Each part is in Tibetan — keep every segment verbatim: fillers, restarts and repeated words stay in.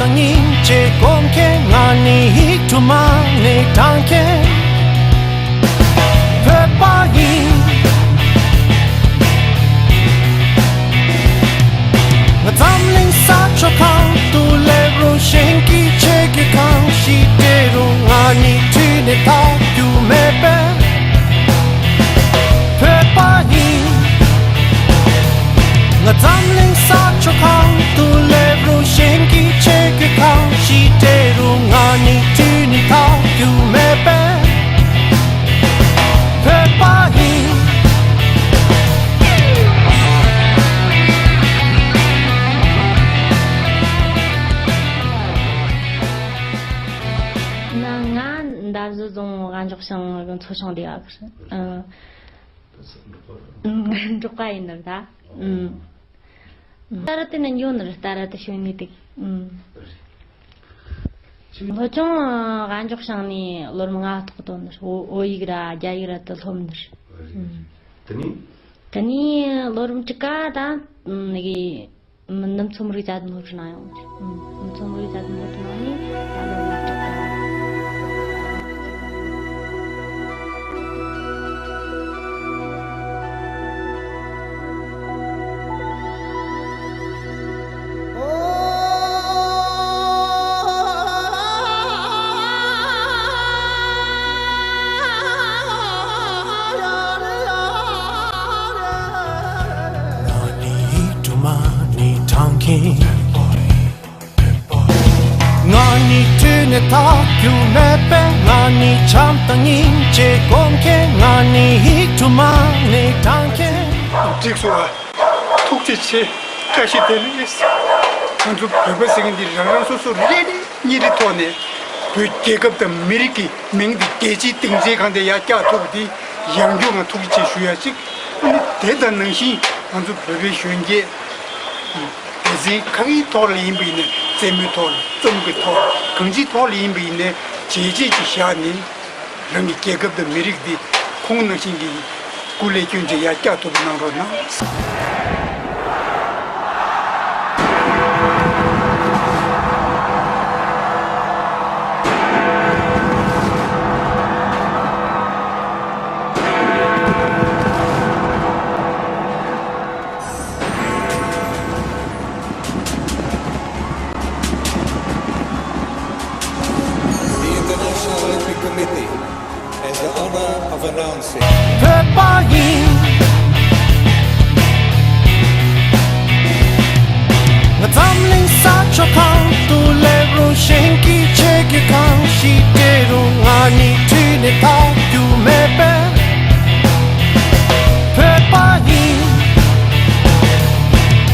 སྙིང་རྗེ་སྒོམ་མཁན། ང་ནི་ཡིག་དྲུག་མ་ནས་དྲངས་མཁན་བོད་པ་ཡིན། ང་འཛམ་གླིང་ས་ཕྱོགས་གང་དུ་སླེབས་རུང་། གཞན་གྱིས་ཆེ་གེ་གང་ཞིག་སྤྲད་རུང་། ང་ནི་དུས་ནས་ཐར་རྒྱུ་མེད་པའི་བོད་པ་ཡིན། ང་འཛམ་གླིང་ས་ཕྱོགས་གང་དུ་སླེབས་རུང་། གཞན་གྱིས་ཆེ་གེ་གང་ཞིག་སྤྲད་རུང་། ང་ནི་དུས་ནས་ཐར་རྒྱུ་མེད་པའི་བོད་པ་ཡིན། ན་ང་འདབ་བཞི་རྫོང་དབའ་འབྱོག་ཤང་གི་མཚོ་བྱང་སྡེ་བ་གི་ཨ། འབྲོག་པ་ཡིན་ནི་རེད་ད། ཨུམ། ད་ར་དེ་ནས་འགྱོ་ནི་རེད། ད་ར་དེ་ཤོད་ནི་དེ། ཨུམ། སློབ་སྦྱོང་དབའ་འབྱོག་ཤང་ནས་ལོ་རིམ་ལྔ་ཐོག་ཏུ་ནི་རེད། བོད་ཡིག་ར་རྒྱ་ཡིག་ར་དེ་སློབ་ནི་རེད། ཨུམ། དེ་ནས། དེ་ནས་ལོ་རིམ་དྲུག་པ་ད་ནི་གི་ནུབ་མཚོ་མི་རིགས་རྩ་དོན་སློབ་གྲྭ་ནང་ཡོང་གི། ནུབ་མཚོ་མི་རིགས་རྩ་དོན་སློབ་གྲྭ་ནང་ནས་ད་ལོ་ལྔ་དྲུག་ཙམ། ང་ནི་དུས་ནས་ཐར་རྒྱུ་མེད་པས། ང་ནི་བྱམས་དང་སྙིང་རྗེ་སྒོམ་མཁན། ང་ནི་ཡིག་དྲུག་མ་ནས་དྲངས་མཁན། འགྲིག་སོང་ཨ། ཐུགས་རྗེ་ཆེ། བཀྲ་ཤིས་བདེ་ལེགས། ང་ཚོ་བོད་པ་ཟེར་མཁན་འདི་རང་རང་སོ་སོ་རེ་རེ་གཉིས་རེ་ཐོག་ནས་བོད་རྒྱལ་ཁབ་དང་མི་རིགས་ཀྱི་མིང་འདི་རྒྱལ་སྤྱིའི་སྡིངས་ཆའི་སྒང་དེ་ཡར་བཀྱག་ཐུབ་པ་འདི་ཡང་བསྐྱར་ང་ཐུགས་རྗེ་ཆེ་ཞུ་ཡ་གཅིག་ཨ་ནི་དེ་དང་ནང་བཞིན་ང་ཚོ་བོད་པའི་གཞོན་སྐྱེས། སྡེ་ཚན་ག་གི་ཐོག་ལ་ཡིན་པ་ཡིན་ནའི། རྩེད་མོའི་ཐོག་ལ། རྩོམ་གྱི་ཐོག་ལ། གང་ཅིའི་ཐོག་ལ་ཡིན་པ་ཡིན་ནའི་བྱས་རྗེས་ཅིག་བཞག་ནས། རང་གི་རྒྱལ་ཁབ་དང་མི་རིགས་འདི་ཁོང་ནང་བཞིན་གྱི་སྐུ་ལས་བསྐྱོན་བྱས་ཡར་བཀྱག་ཐུབ་པ་གནང་རོགས་གནང་། The International Olympic Committee has the honor of announcing བོད་པ་ཡིན། ང་འཛམ་གླིང་ས་ཕྱོགས་གང་དུ་སླེབས་རུང་། གཞན་གྱིས་ཆེ་གེ་གང་ཞིག་སྤྲད་རུང་། ང་ནི་དུས་ནས་ཐར་རྒྱུ་མེད་པའི་བོད་པ་ཡིན།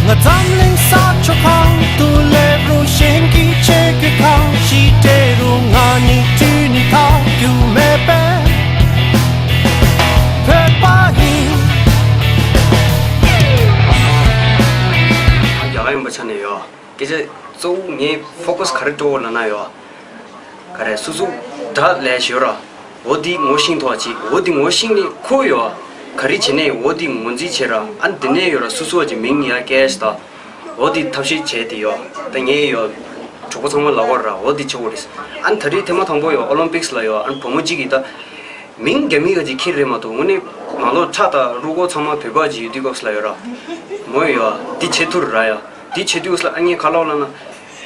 ང་འཛམ་གླིང་ས་ཕྱོགས་གང་དུ་སླེབས་རུང་། གཞན་གྱིས་ཆེ་གེ་གང་ཞིག་སྤྲད་རུང་། ང་ནི་དུས་ནས་ཐར་རྒྱུ་མེད་པའི་བོད་པ་ཡིན། རྒྱ་གར་ཡིན་པ་ཆ་ནས་ཡོད། སྐད་ཆ་གཙོ་བོ་ངས་ཕོ་ཀས་ག་རེ་སྤྲོ་བོ་ལབ་ན་ཡོད། ག་རེ་སོ་སོ་ད་ལས་ཞོར་ར། འོ་འདི་ངོ་ཤེས་ཐོག་ཅིག་འོ་འདི་ངོ་ཤེས་ནི་ཁོ་ཡོད། ག་རེ་བྱས་ནས་འོ་འདི་ངོས་འཛིན་བྱེད་ར། ཨ་འདི་ནས་ཡོད་ར། སོ་སོ་ཅིག་མིང་ཡ་སྐད་ཞིག་ད། འོ་འདི་ཐབས་ཤེས་བྱས་ཏེ་ཡོད། ད་ངས་ཡོད། གྲོགས་པོ་ཚང་མ་ལ་བར་ར། འོ་འདི་ཆོག་གི་རེད། ཨ་ད་རེས་ཐེངས་མ་དང་པོ་ཡོད་ཨོ་ལིམ་པིག་སི་ལ་ཡོད། ཨ་བུ་མོ་གཅིག་གིས་ད་མིང་རྒྱ་མི་ག་ཅིག་ཁྱེར་རེད་མ་གཏོགས། དངོས་གནས་ནང་ལོགས་ཁྲ་དང་རུ་སྒོ་ཚང་མ་བོད་པ་ཅིག་ཡོད་དུས་སྐབས་སུ་ལ་ཡོད་ར། མོ་ཡོད་འདི་བྱེད་ཐུབ་ར་ཡ། འདི་བྱེད་དུས་སུ་ལ་ཨ་ངས་ག་ལབ་ལབ་ན།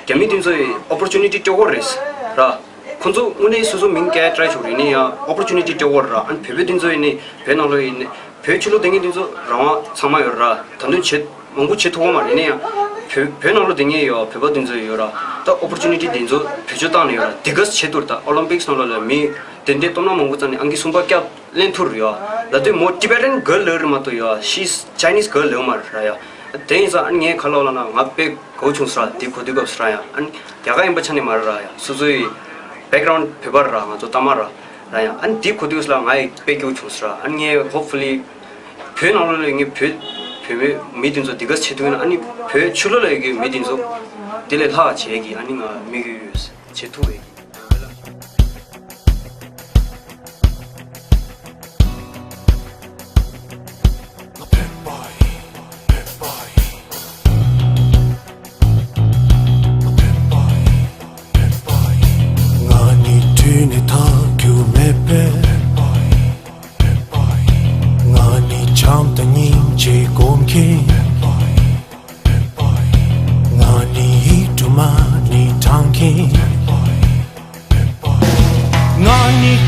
རྒྱ་མི་དེ་ཚོ་ཡི་ཨོ་པོར་ཅུ་ནི་ཊི་སྤྲོད་ཀྱི་རེད་ར། ཁོ་ཚོ་དངོས་གནས་སོ་སོ་མིང་སྐད་ཊ་རའི་བྱེད་ཀྱི་རེད། ཡིན་ན་ཡང་ཨོ་པོར་ཅུ་ནི་ཊི་སྤྲོད་ཀྱི་རེད་ར། ཨ་བོད་པ་དེ་ཚོ་ཡིན་ནའི་བོད་ནང་ལོགས་ཡིན་ནའི་བོད་ཕྱི་ལོགས་སྡོད་མཁན་དེ་ཚོ་རང་དབང་ཚང་མ་ཡོད་ར། ད་དུང་བྱེད་མང་པོ་བྱེད་ཐུབ་ཀྱི་མ་རེད། ཡིན་ན་ཡང་བོད་བོད་ནང་ལོགས་སྡོད་མཁན་ཡོད་བོད་པ་དེ་ཚོ་ཡོད་ར། ད་ཨོ་པོར་ཅུ་ནི་ཊི་དེ་ཚོ་བེད་སྤྱོད་བཏང་ནས་ཡོད་ར། དེ་ག་བྱེད་ཐུབ་ར། ད་ཨོ་ལིམ་པིག་སི་ནང་ལོགས་ལ་མི་དེ་འདྲའི་སྟོབས་ན་མང་པོ་བཙལ་ནས་ཨང་ཀི་གསུམ་པ་བསྐྱབས། ལེན་ཐུབ་རེད་ཡ། ལབ་དུས་མོ་Tibetan girl ལབ་རེད་མ་གཏོགས་ཡ། She's Chinese girl ལབ་མ་རེད་ར་ཡ། དེ་ཡིན་ཙང་ཨ་ངས་ག་ལབ་ལབ་ན་ང་དཔེ་དགའ་བོ་བྱུང་སོང་ར། དེ་གོ་དུས་སྐབས་སུ་ར་ཡ། ཨ་རྒྱ་གར་ཡིན་པ་ཆ་ནས་མ་རེད་ར་ཡ། སོ་སོའི་background བོད་པ་ར། ང་ཚོ་གཏའ་མ་ར་ར་ཡ། ཨ་དེ་གོ་དུས་ལ་ང་ཡི་དཔེ་སྐྱིད་པོ་བྱུང་སོང་ར། ཨ་ངས་hopefully བོད་ནང་ལོགས་ལ་ངས་བོད་བོད་མི་མི་དེ་ཚོ་དེ་ག་བྱེད་ཐུབ་ན། ཨ་ནི་བོད་ཕྱི་ལོགས་ལ་ཡོད་མཁན་མི་དེ་ཚོ་དེ་ལས་ལྷག་བྱེད་ཀྱི་ཨ་ནི་ང་དམིགས་ཡུལ་ཡོད། བྱེད་ཐུབ་ཡོད་ཀྱི།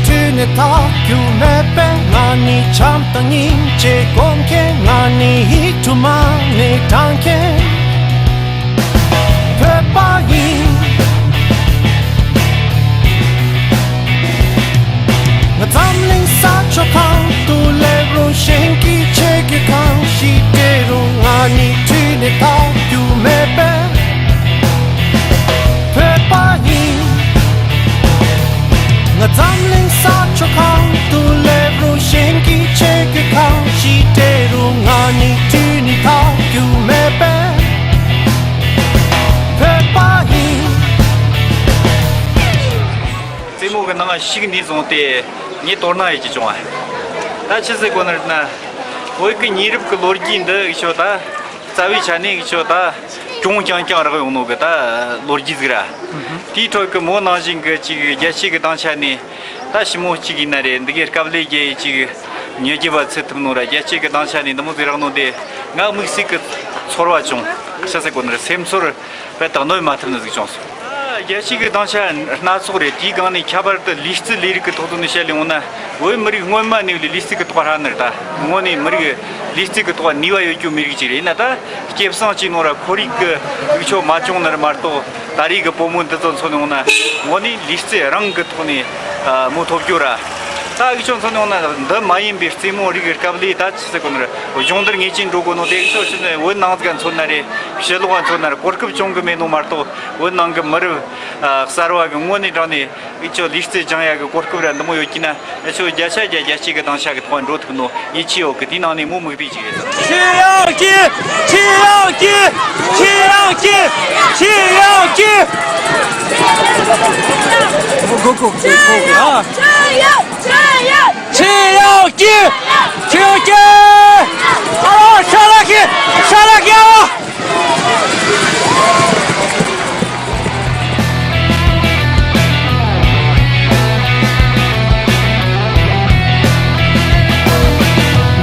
ཁྲོད་ནས་ཐར་རྒྱུ་མེད་པས། ང་ནི་བྱམས་དང་སྙིང་རྗེ་སྒོམ་མཁན། ང་ནི་ཡིག་དྲུག་མ་ནས་དྲངས་མཁན། བོད་པ་ཡིན། ང་འཛམ་གླིང་ས་ཕྱོགས་གང་དུ་སླེབས་རུང་། གཞན་གྱིས་ཆེ་གེ་གང་ཞིག་སྤྲད་རུང་། ང་ནི་ཁྲོད་ནས་ཐར་རྒྱུ་མེད་པས། བོད་པ་ཡིན། ང་འཛམ་གླིང་ས་ཕྱོགས་གང་དུ་སླེབས་རུང་། གཞན་གྱིས་ཆེ་གེ་གང་ཞིག་སྤྲད་རུང་། ང་ནི་ཁྲོད་ནས་ཐར་རྒྱུ་མེད་པས། བོད་པ་ཡིན། རྩེད་མོ་གི་ནང་ཞུགས་ནས་བཟུང་སྟེ་ངས་དོ་སྣང་ཡེད་ཀྱི་བྱུང་བ། ད་ཆི་ཟེར་དགོས་ནི་རེད་ན། བོད་ཀྱི་ཉེ་རབས་ཀྱི་ལོ་རྒྱུས་འདི་ཤོད་ད། རྩ་བའི་ཆ་ནས་ཤོད་ད། གྱོང་རྐྱང་རྐྱང་རག་ཡོང་ནོ་གི་ད་ལོ་རྒྱུས་ཟིག་ར། དེའི་ཁྲོད་ཀྱི་མོ་ནང་བཞིན་གྱི་ཅིག་རྒྱལ་སྤྱི་གི་སྟེང་ཆ་ནས་ད་ཞི་མོ་གཅིག་ཡིན་ན་རེད། འདི་གའི་སྐབས་ལས་རྒྱལ་ཡི་ཅིག་ཉེ་རྒྱུ་བ་ཚུད་ཐུབ་ནོ་ར། རྒྱལ་སྤྱི་གི་སྟེང་ཆ་ནས་འདི་མོ་ཟིག་རག་ནོ་དེ་ང་དམིགས་བསལ་གྱི་ཚོར་བ་བྱུང་། ཆི་ཟེར་དགོས་ནི་རེད། སེམས་ཚོར་དཔེ་དག་གནོན་མ་ཐུབ་ནི་ཟིག་བྱུང་སོང་། རྒྱལ་སྤྱི་གི་སྟེང་ཆ་སྣ་ཚོགས་རེད། དེའི་སྒང་ནས་ཁྱད་པར་དུ་ལུས་རྩལ་ལས་རིགས་ཀྱི་ཐོག་ཏུ་ནས་བཤད་ལས་འོང་ན། བོད་མི་རིགས་སྔོན་མ་ནས་ལུས་རྩལ་གྱི་ཐོག་ཧྲ་ནི་རེད། ད་སྔོན་ནས་མི་རིགས་ལུས་རྩལ་གྱི་ཐོག་ནུས་པ་ཡོད་རྒྱུ་མི་རིགས་ཅིག་རེད། ཡིན་ན་ད་སྐྱེ་བསང་ཅིག་ནང་ར་ཁོར་ཡུག་གི་རིག་ཆོ་མ་བྱུང་ནི་རེད་མ་གཏོགས། ད་རེས་ཀྱི་བུ་མོ་འདི་ཚོ་མཚོན་ནས་འོང་ན་དངོས་གནས་ལུས་རྩལ་རང་གི་ཐོག་ནས་མོ་ཐོབ་རྒྱུ་ར། ད་འུ་ཆོ་མཚོན་ནས་འོང་ན་འདི་མ་ཡིན་པའི་རྩེད་མོ་རིགས་སྐབས་ལས་ད་ཆི་ཟེར་དགོས་ནི་རེད། སྦྱོང་བརྡར་ངེས་ཅན་འགྲོ་དགོས་ནོ་དེ་འུ་ཆོ་ཕྱི་ནས་བོད་ནང་ཟིག་མཚོན་ན་རེད། ཕྱི་ལོགས་མཚོན་ན་རེད། གོ་སྐབས་བྱུང་གི་མེད་ནོ་མ་གཏོགས། བོད་ནང་གི་མི་རབས་གསར་བ་གི་དངོས་གནས་དྲང་ནས་འུ་ཆོ་ལུས་རྩལ་སྦྱང་ཡ་གི་གོ་སྐབས་ར་འདི་མོ་ཡོད་ཀྱི་ན། འུ་ཆོ་བརྒྱ་ཆ་བརྒྱ་རྒྱལ་སྤྱི་གི་སྟེང་ཆ་གི་ཐོག་འགྲོ་ཐུབ་ནོ་ཡིད་ཆེས་ཡོད་གི། དེའི་ནང་ནས་མོ་མིག་དཔེ་ཅིག་རེད། ཆེ་ཡང་སྐྱིད། ཆེ་ཡང་སྐྱིད། ཆེ་ཡང་སྐྱིད། ཆེ་ཡང་སྐྱིད། གོ་གོ་གོ་གོ་ཨ། ཆེ་ཡང་སྐྱིད། ཆེ་ཡང་སྐྱིད། ཨ་རོ་ཤ་ལ་ཁི། ཤ་ལ་ཁི་ཨ་རོ།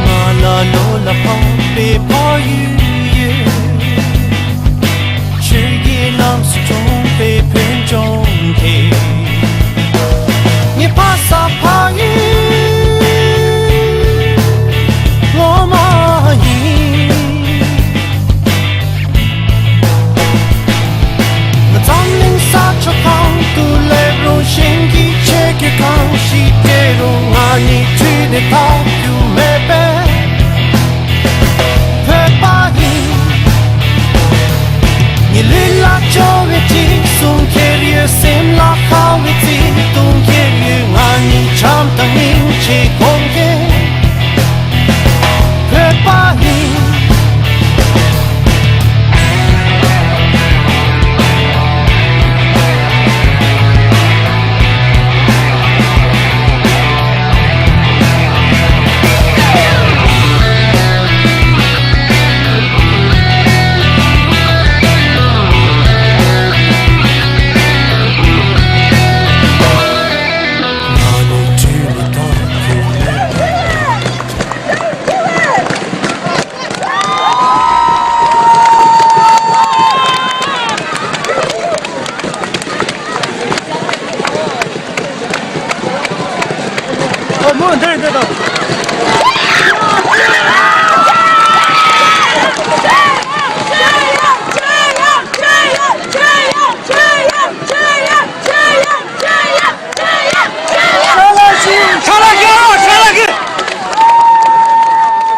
ང་ལ་ལོ་ལ་ཕོག་པའི་ཕ་ཡུལ་ཡོད། ཆོས་རྒྱལ་རྣམས་སུ་འཁྲུངས་པའི་བོད་ལྗོངས་དེ། ངའི་ཕ་ས་ཕ་ཡུལ་ངོ་མ་ཡིན། ང་འཛམ་གླིང་ས་ཕྱོགས་གང་དུ་སླེབས་རུང་། གཞན་གྱིས་ཆེ་གེ་གང་ཞིག་སྤྲད་རུང་། ང་ནི་ཁྲོད་ནས་ཐར་རྒྱུ་མེད་པས། བོད་པ་ཡིན། ངའི་ལུས་ལ་སྐྱོ་བའི་དྲི་བསུང་ཁྱེར་ཡོད། སེམས་ལ་ཁ་བའི་བརྩེ་དུང་ཁྱེར་ཡོད། ང་ནི་བྱམས་དང་སྙིང་རྗེ་སྒོམ་མཁན་བོད་པ་ཡིན། ཨོ་མོ་འདིར་འདི་དང་། ཁ་ལག་གི་ཨོ་ཁ་ལག་གི།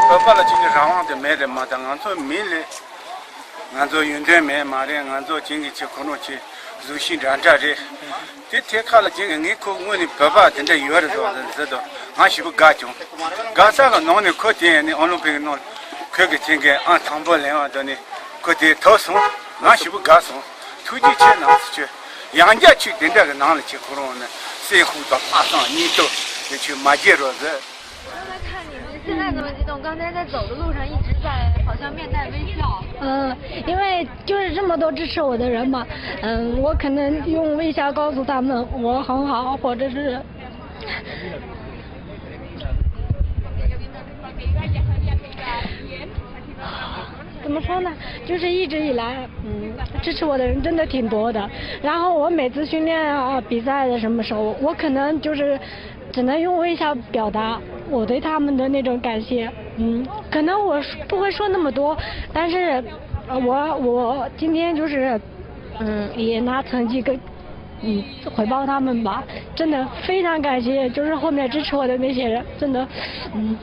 བོད་པ་ལ་ཅི་ནས་རང་དབང་དེ་མེད་རེད་མ་གཏོགས། ང་ཚོ་མི་ལས། ང་ཚོ་ཡོན་ཏན་མེད་མ་རེད། ང་ཚོ་བྱིངས་ཀྱི་ཆེ་ཁོ་རང་ཆེ་གཟུགས་གཞི་འདྲ་འདྲ་རེད། དེ་ཐད་ཁ་ལ་བྱིངས་ཀྱི་ངས་ཁོ་དངོས་ནས་བོད་པ་དེ་འདྲ་ཡོད་རེད་ཟེར་ཟེར་དུས་ང་ཞེ་པོ་དགའ་བྱུང་། དགའ་ས་གི་ནང་ནས་ཁོ་དེ་ནས་ཨོ་ལིམ་པིག་ནང་ཁོས་ཀྱི་བྱིངས་ཀྱི་ཨང་དང་པོ་ལེན་པ་དེ་ནས་ཁོ་དེ་ཐོབ་སོང་། ང་ཞེ་པོ་དགའ་སོང་། ཐུགས་རྗེ་ཆེ་གནང་ཟེར་ཆོས། ཡང་བསྐྱར་ཆོས་དེ་འདྲ་གི་ནང་ལ་ཆེ་ཁོ་རང་ནས་སྲན་ཧུ་དང་ཨ་སང་གཉིས་སྟོབས་དེ་ཆོས་མ་བརྗེད་རོགས་ཟེར། 刚才看你们现在这么激动，刚才在走的路上一直在好像面带微笑。嗯，因为就是这么多支持我的人嘛，嗯，我可能用微笑告诉他们我很好，或者是怎么说呢？就是一直以来，嗯，支持我的人真的挺多的。然后我每次训练啊、比赛的什么时候，我可能就是只能用微笑表达我对他们的那种感谢。嗯，可能我说不会说那么多，但是，呃，我我今天就是，嗯，也拿成绩跟，嗯，回报他们吧。真的非常感谢，就是后面支持我的那些人，真的，嗯。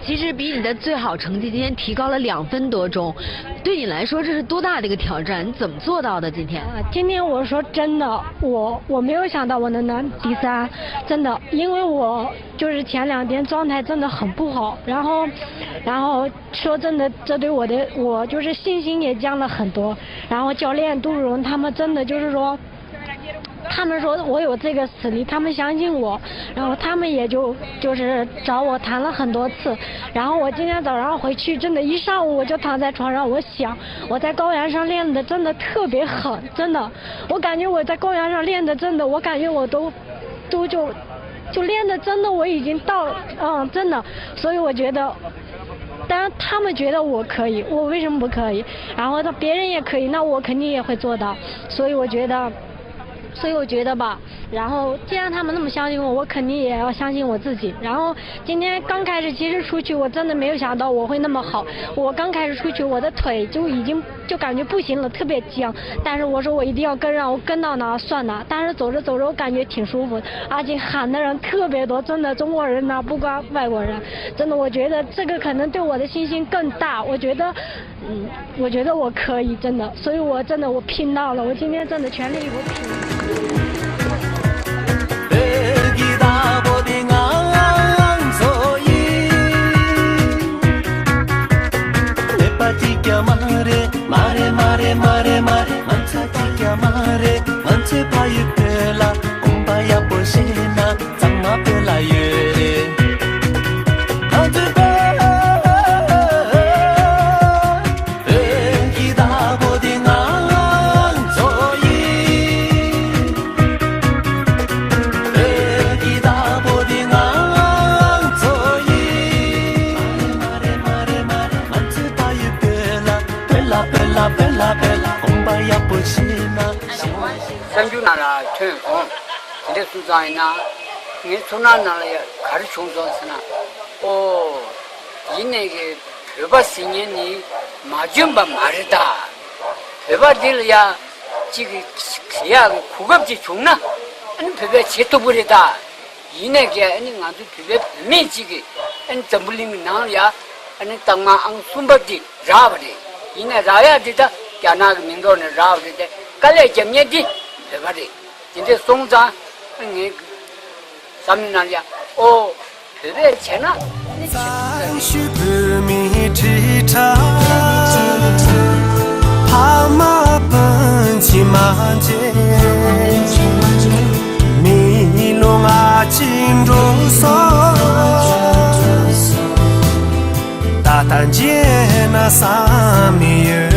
其实比你的最好成绩今天提高了两分多钟，对你来说这是多大的一个挑战？你怎么做到的？今天？啊，今天我说真的，我我没有想到我能拿第三，真的，因为我就是前两天状态真的很不好，然后，然后说真的，这对我的我就是信心也降了很多，然后教练杜如荣他们真的就是说。他们说我有这个实力，他们相信我，然后他们也就就是找我谈了很多次，然后我今天早上回去，真的，一上午我就躺在床上，我想我在高原上练的真的特别狠，真的，我感觉我在高原上练的真的，我感觉我都都就就练的真的我已经到，嗯，真的，所以我觉得。当然，他们觉得我可以，我为什么不可以？然后他别人也可以，那我肯定也会做到。所以我觉得，所以我觉得吧，然后既然他们那么相信我，我肯定也要相信我自己。然后今天刚开始，其实出去我真的没有想到我会那么好。我刚开始出去，我的腿就已经就感觉不行了，特别僵。但是我说我一定要跟上，我跟到哪算哪。但是走着走着，我感觉挺舒服，而且喊的人特别多，真的中国人呐，不光外国人，真的，我觉得这个可能对我的信心更大。我觉得。嗯，我觉得我可以，真的，所以我真的我拼到了，我今天真的全力以赴拼。གསར་འགྱུར་ནང་ལ་ཐོན་སོང་། དེ་འདྲ་སོང་ཙང་ཡིན་ན་ངའི་ཚོར་སྣང་ནང་ལ་ཡ་ག་རེ་བྱུང་སོང་ཟེར་ན། ཨོ། ཡིན་ནའི་གི་བོད་པ་ཟེར་མཁན་ནི་མ་འཇོན་པ་མ་རེད་ད། བོད་པ་འདི་ལ་ཡ་གཅིག་གི་ག་ཡག་གི་གོ་སྐབས་ཅིག་བྱུང་ན་ཨ་ནི་བོད་པས་བྱེད་ཐུབ་ཀྱི་རེད་ད། ཡིན་ནའི་གི་ཨ་ནི་ང་ཚོ་བོད་པའི་བུད་མེད་ཅིག་གིས་ཨ་ནི་འཛམ་བུ་གླིང་གི་ནང་ལ་ཡ་ཨ་ནི་རྟགས་མ་ཨང་གསུམ་པ་འདི་རག་པ་རེད། ཡིན་ནའི་རག་ཡག་འདི་ད་རྒྱ་ནག་གི་མིང་ཐོག་ནས་རག་པ་རེད་དེ། དཀའ་ལས་རྒྱབ་མཁན་འདི་བོད་པ་རེད། དེ་འདྲས་སོང་ཙང་ངའི་བསམ་བློ་ནང་ལ་ཡ་ཨོ་བོད་པས་བྱས་ན་ཨ་ནི་བྱེད་ཐུབ་ས་རེད།